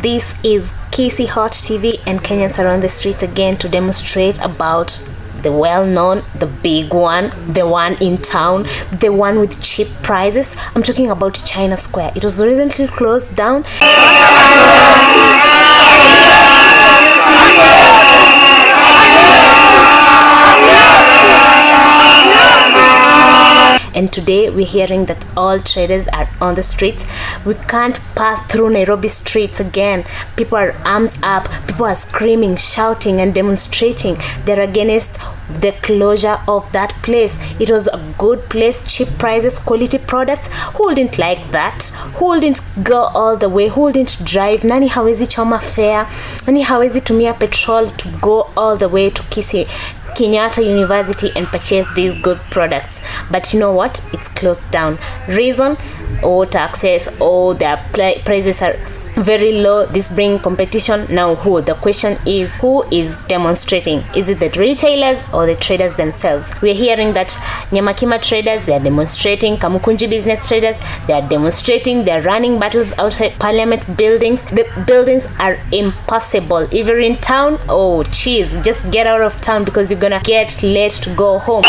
This is Kisii Hot TV and Kenyans are on the streets again to demonstrate about the well-known, the big one, the one in town, the one with cheap prices. I'm talking about China Square. It was recently closed down. And today we're hearing that all traders are on the streets. We can't pass through Nairobi streets again. People are arms up, people are screaming, shouting and demonstrating. They're against the closure of that place. It was a good place, cheap prices, quality products. Who wouldn't like that? Who wouldn't go all the way? Who wouldn't drive? Nani hawezi choma fare? Nani hawezi tumia petrol to go all the way to Kisii Kenyatta University and purchase these good products? But you know what? It's closed down. Reason? Oh, taxes, oh, their prices are very low. This bring competition. Now who? The question is, who is demonstrating? Is it the retailers or the traders themselves? We're hearing that Nyamakima traders, they are demonstrating. Kamukunji business traders, they are demonstrating. They're running battles outside parliament buildings. The buildings are impossible. If you're in town, oh cheese, just get out of town because you're gonna get late to go home.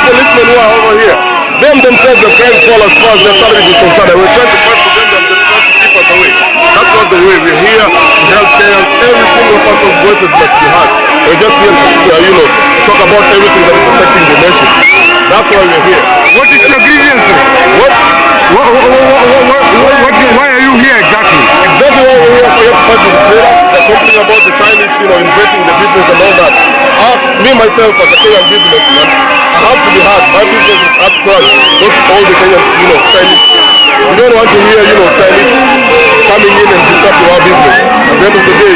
Policemen who are over here, them themselves are trying to fall as far as their salaries is concerned. We're trying to fight for them and they're trying to keep us away. That's not the way. We're here to help Kenyans. Every single person's voices must be heard. We're just here to, you know, talk about everything that is affecting the nation. That's why we're here. What is your grievances? What? Why are you here exactly? Exactly why we're here, for you to fight for the traders. They're talking about the Chinese, you know, invading the business and all that. Me, myself, as a Kenyan businessman, I have to be heard. My business is up to us, not all the Kenyan, you know, Chinese. We don't want to hear, you know, Chinese coming in and disrupting our business. At the end of the day,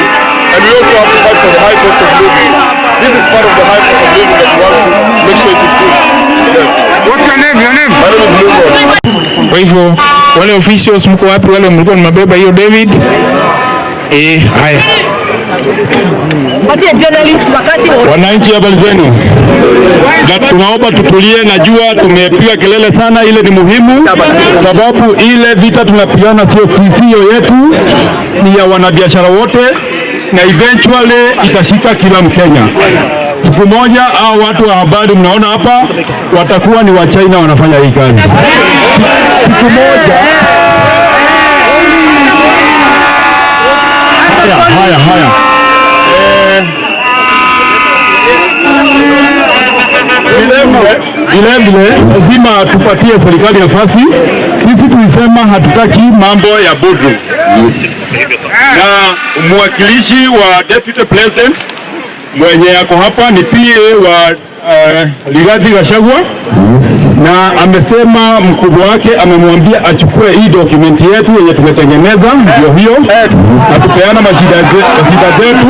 and we also have to fight for the high cost of living. This is part of the high cost of living that we want to make sure it improves. Yes. What's your name? Your name? My name is Lumon. Kwa hivyo wale officials mko wapi? Wale mlikuwa mmebeba hiyo David? Haya. Wananchi, habari zenu? Na tunaomba tutulie, najua tumepiga kelele sana, ile ni muhimu sababu ile vita tunapigana sio sio yetu, ni ya wanabiashara wote, na eventually itashika kila Mkenya. Siku moja hao watu wa habari mnaona hapa watakuwa ni wa China wanafanya hii kazi. Siku moja. Haya, haya. Vile vile lazima tupatie serikali nafasi. Sisi tulisema hatutaki mambo ya boardroom. Yes. Na mwakilishi wa Deputy President mwenye ako hapa ni PA wa Rigathi Gachagua. Yes. Na amesema mkubwa wake amemwambia achukue hii dokumenti yetu yenye tumetengeneza, ndio hiyo. Yes. Atupeana mashida zetu.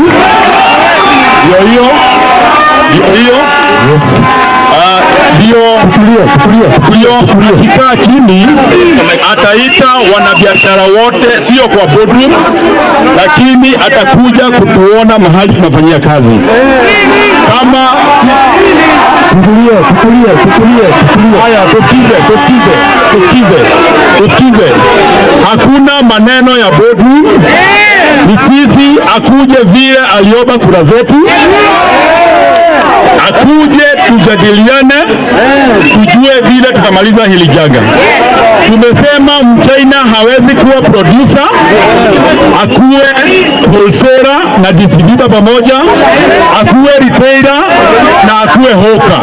Ndio hiyo. Ndio hiyo. Yes. Ndio akikaa chini ataita wanabiashara wote, sio kwa boardroom, lakini atakuja kutuona mahali tunafanyia kazi. Kama tutulie. Haya, tusikize. Hakuna maneno ya boardroom. Ni sisi akuje vile aliomba kura zetu. Akuje tujadiliane, tujue vile tutamaliza hili janga. Tumesema Mchina hawezi kuwa producer, akuwe wholesaler na distributor pamoja, akuwe retailer na akuwe hawker.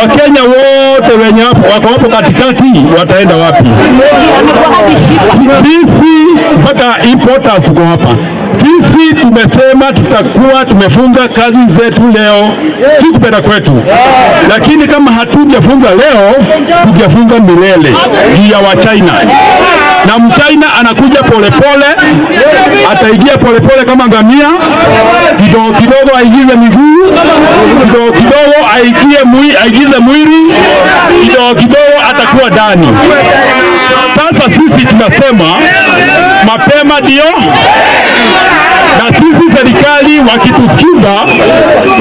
Wakenya wote wenye wako hapo katikati wataenda wapi? Sisi mpaka importers tuko hapa. Sisi tumesema tutakuwa tumefunga kazi zetu leo, si kupenda kwetu. Lakini kama hatujafunga leo, tujafunga milele juu ya wa China. Na Mchina anakuja polepole, ataingia polepole kama ngamia, kidogo kidogo aingize miguu, kidogo kidogo aingize mwili, kidogo kidogo atakuwa ndani. Sasa sisi tunasema mapema ndio, na sisi serikali wakitusikiza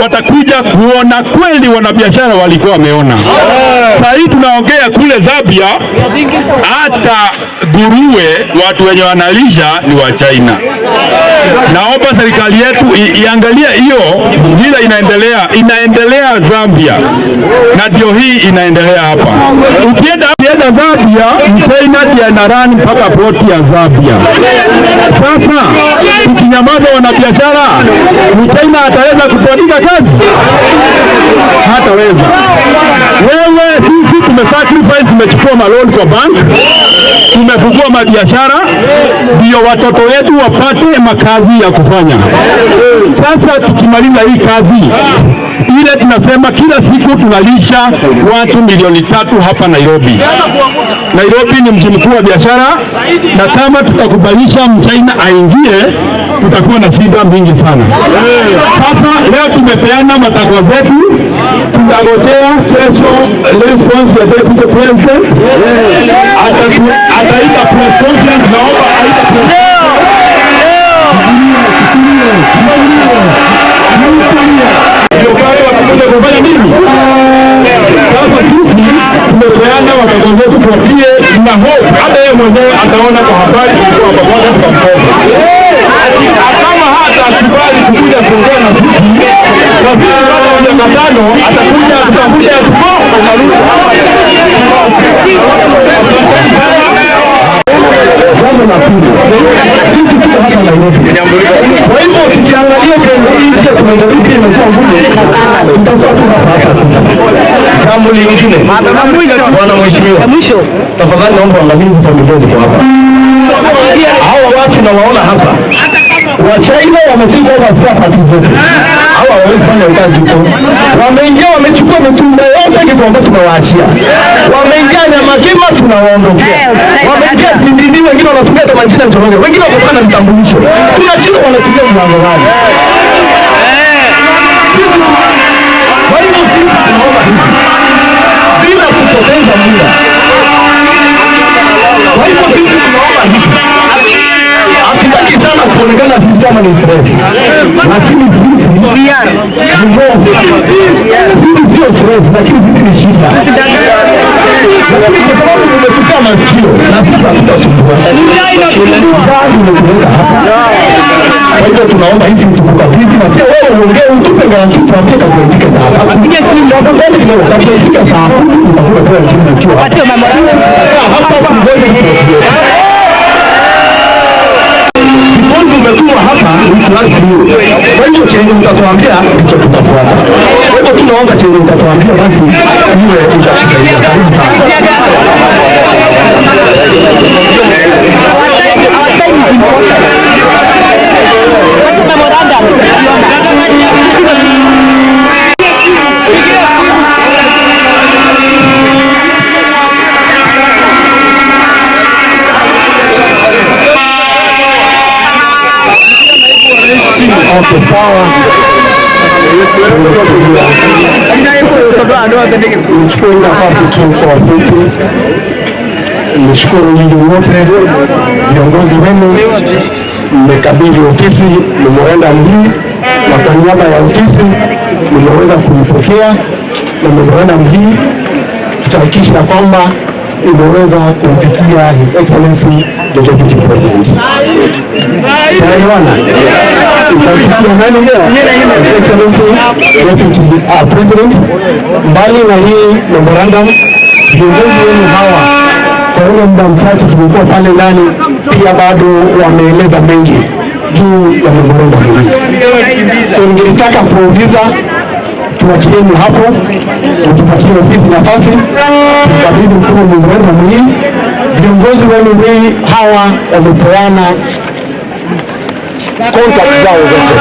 watakuja kuona kweli wanabiashara walikuwa wameona. Sasa hii tunaongea kule Zambia, hata nguruwe watu wenye wanalisha ni wa China. Naomba serikali yetu iangalie hiyo vile inaendelea Zambia, na ndio hii inaendelea hapa. Ukienda Zambia, Mchina ndiye anarani mpaka poti ya Zambia. Sasa tukinyamaza wanabiashara, Mchina ataweza kutuandika kazi? Hataweza. Wewe, sisi tumesacrifice, tumechukua maloan kwa bank, tumefungua mabiashara ndio watoto wetu wapate makazi ya kufanya. Sasa tukimaliza hii kazi ile, tunasema kila siku tunalisha watu 3 milioni hapa Nairobi. Nairobi ni mji mkuu wa biashara, na kama tutakubalisha Mchina aingie, tutakuwa na shida mingi sana. Sasa leo tumepeana matakwa zetu, tunangojea kesho response ya Deputy President. Ataita press conference, naomba aita press. Ndio pale watakuja kufanya nini? Sasa sisi tumepeana matakwa zetu kwa PA, na hope hata yeye mwenyewe ataona kwa habari kwa pamoja tutamkosa. Kama hata akubali kuja kuongea na sisi, na sisi kama miaka 5 atakuja, tutakuja tuko Jambo la pili, sisi tuko hapa Nairobi. Kwa hivyo tukiangalia chenye nchi ya Nairobi pia imekuwa ngumu, tutakuwa tu hapa hapa sisi. Jambo lingine, bwana mheshimiwa, tafadhali naomba uangalie hizi familia ziko hapa. Hawa watu nawaona hapa Wachina wamepiga over party zetu, hawa hawawezi fanya kazi huko. Wameingia wamechukua mitumba yote Gikomba, tumewaachia. Wameingia Nyamakima, tunawaondokea. Wameingia CBD, wengine wanatumia hata majina Njoroge, wengine wako na vitambulisho. Tunashindwa wanatumia mlango gani? Kwa hivyo sisi tunaomba hivi bila kupoteza muda. Kwa hivyo sisi tunaomba hivi, hatutaki sana kuonekana sisi kama ni stress, lakini sisi ni roho. Sisi sio stress, lakini sisi ni shida. Lakini kwa sababu umetupa masikio na sisi hatutasumbua. Njaa imetuleta hapa. Kwa hivyo tunaomba hivi tukukabidhi, na pia wewe uongee, utupe garanti, tuambie kabla ifike saa 3. Piga simu tafadhali kidogo, kabla ifike saa 10 utakuwa kwa chini na kiwa hapa. Hapa tungoje tuambie. Because umetumwa hapa, we trust you. Kwa hivyo chenye mtatuambia ndicho tutafuata. Kwa hivyo tunaomba chenye mtatuambia basi iwe itatusaidia. Karibu sana. Okay, sawa. Nichukue nafasi tu kwa ufupi. Nishukuru nyinyi wote viongozi wenu, mmekabidhi ofisi memorandum hii, na kwa niaba ya ofisi nimeweza kuipokea, na memorandum hii tutahakikisha kwamba imeweza kumfikia His Excellency the Deputy President. Tunaelewana? Itamfikia nani leo? His Excellency Deputy President. Mbali na hii memorandum, viongozi wenu hawa kwa ule muda mchache tumekuwa pale ndani, pia bado wameeleza mengi juu ya memorandum hii. So ningetaka kuuliza, tuachieni hapo, tupatie ofisi nafasi, tukabidhi mkuu memorandum hii. Viongozi wenu hii hawa wamepeana contact zao zote.